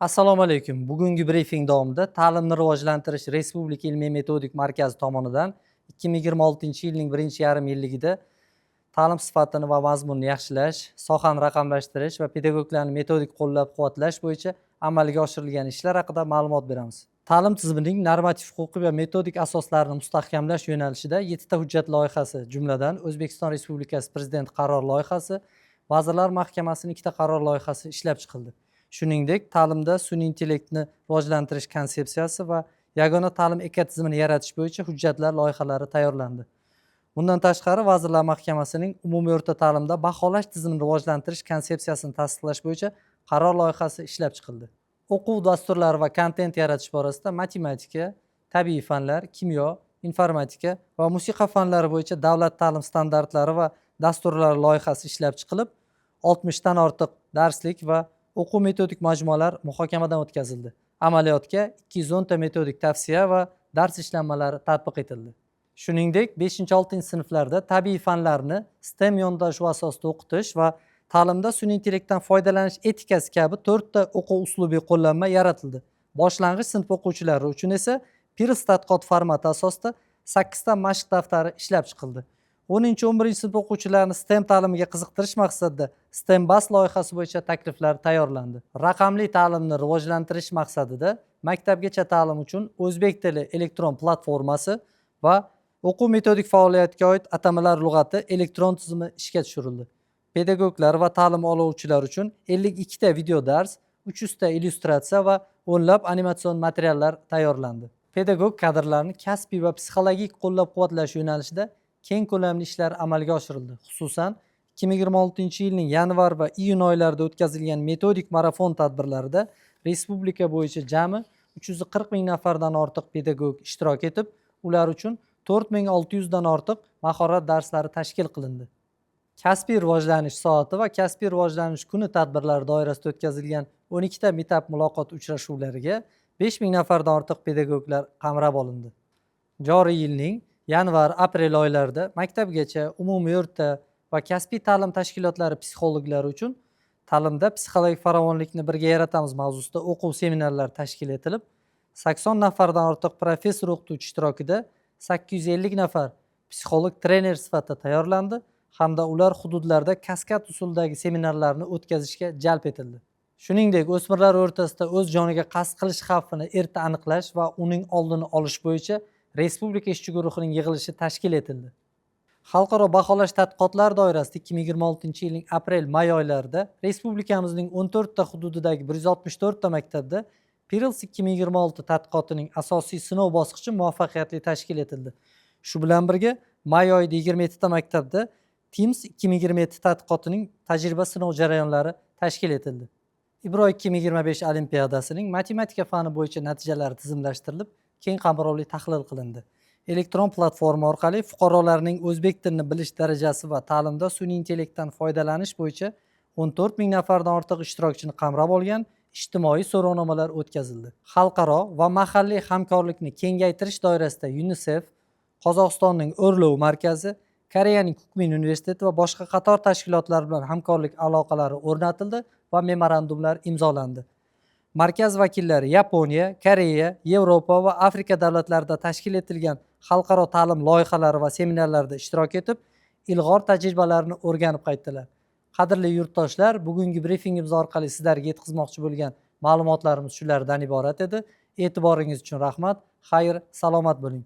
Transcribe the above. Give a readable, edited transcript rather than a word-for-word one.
Assalomu alaykum. Bugungi brifing davomida Ta'limni rivojlantirish respublika ilmiy metodik markazi tomonidan 2026-yilning birinchi yarim yilligida ta'lim sifatini va mazmunini yaxshilash, sohani raqamlashtirish va pedagoglarni metodik qo'llab-quvvatlash bo'yicha amalga oshirilgan ishlar haqida ma'lumot beramiz. Ta'lim tizimining normativ huquqiy va metodik asoslarini mustahkamlash yo'nalishida yettita hujjat loyihasi, jumladan, O'zbekiston Respublikasi Prezidenti qaror loyihasi, Vazirlar Mahkamasining ikkita qaror loyihasi ishlab chiqildi. Shuningdek, ta'limda sun'iy intellektni rivojlantirish konsepsiyasi va yagona ta'lim ekotizimini yaratish bo'yicha hujjatlar loyihalari tayyorlandi. Bundan tashqari, Vazirlar Mahkamasining umumiy o'rta ta'limda baholash tizimini rivojlantirish konsepsiyasini tasdiqlash bo'yicha qaror loyihasi ishlab chiqildi. O'quv dasturlari va kontent yaratish borasida matematika, tabiiy fanlar, kimyo, informatika va musiqa fanlari bo'yicha davlat ta'lim standartlari va dasturlari loyihasi ishlab chiqilib, 60 dan ortiq darslik va o'quv metodik majmualar muhokamadan o'tkazildi. Amaliyotga 210 ta metodik tavsiya va dars ishlanmalari tatbiq etildi. Shuningdek, 5-6 sinflarda tabiiy fanlarni STEM yondashuvi asosida o'qitish va ta'limda sun'iy intellektdan foydalanish etikasi kabi to'rtta o'quv uslubiy qo'llanma yaratildi. Boshlang'ich sinf o'quvchilari uchun esa Pirls tadqiqot formati asosida sakkizta mashq daftari ishlab chiqildi. 10-11 sinf o'quvchilarini STEM ta'limiga qiziqtirish maqsadida STEM Bus loyihasi bo'yicha takliflar tayyorlandi. Raqamli ta'limni rivojlantirish maqsadida maktabgacha ta'lim uchun o'zbek tili elektron platformasi va o'quv metodik faoliyatga oid atamalar lug'ati elektron tizimi ishga tushirildi. Pedagoglar va ta'lim oluvchilar uchun 52 ta video dars, 300 ta illyustratsiya va o'nlab animatsion materiallar tayyorlandi. Pedagog kadrlarni kasbiy va psixologik qo'llab quvvatlash yo'nalishida keng ko'lamli ishlar amalga oshirildi. Xususan, 2026 yilning yanvar va iyun oylarida o'tkazilgan metodik marafon tadbirlarida respublika bo'yicha jami 340 ming nafardan ortiq pedagog ishtirok etib, ular uchun 4600 dan ortiq mahorat darslari tashkil qilindi. Kasbiy rivojlanish soati va kasbiy rivojlanish kuni tadbirlari doirasida o'tkazilgan 12 ta meetup muloqot uchrashuvlariga 5000 nafardan ortiq pedagoglar qamrab olindi. Joriy yilning yanvar, aprel oylarida maktabgacha, umumiy o'rta va kasbiy ta'lim tashkilotlari psixologlari uchun "Ta'limda psixologik farovonlikni birga yaratamiz" mavzusida o'quv seminarlari tashkil etilib, 80 nafardan ortiq professor o'qituvchi ishtirokida 850 nafar psixolog trener sifatida tayyorlandi hamda ular hududlarda kaskad usulidagi seminarlarni o'tkazishga jalb etildi. Shuningdek, o'smirlar o'rtasida o'z joniga qasd qilish xavfini erta aniqlash va uning oldini olish bo'yicha respublika ishchi guruhining yig'ilishi tashkil etildi. Xalqaro baholash tadqiqotlari doirasida 2026 yilning aprel, may oylarida respublikamizning 14 ta hududidagi 164 ta maktabda Pirls 2026 tadqiqotining asosiy sinov bosqichi muvaffaqiyatli tashkil etildi. Shu bilan birga, may oyida 27 ta maktabda TIMSS 2027 tadqiqotining tajriba sinov jarayonlari tashkil etildi. Ibro 2025 olimpiadasining matematika fani bo'yicha natijalari tizimlashtirilib, keng qamrovli tahlil qilindi. Elektron platforma orqali fuqarolarning o'zbek tilini bilish darajasi va ta'limda sun'iy intellektdan foydalanish bo'yicha 14 ming nafardan ortiq ishtirokchini qamrab olgan ijtimoiy so'rovnomalar o'tkazildi. Xalqaro va mahalliy hamkorlikni kengaytirish doirasida UNICEF, Qozog'istonning O'rlov markazi, Koreyaning Kukmin universiteti va boshqa qator tashkilotlar bilan hamkorlik aloqalari o'rnatildi va memorandumlar imzolandi. Markaz vakillari Yaponiya, Koreya, Yevropa va Afrika davlatlarida tashkil etilgan xalqaro ta'lim loyihalari va seminarlarda ishtirok etib, ilg'or tajribalarni o'rganib qaytdilar. Qadrli yurtdoshlar, bugungi brifingimiz orqali sizlarga yetkazmoqchi bo'lgan ma'lumotlarimiz shulardan iborat edi. E'tiboringiz uchun rahmat. Xayr, salomat bo'ling.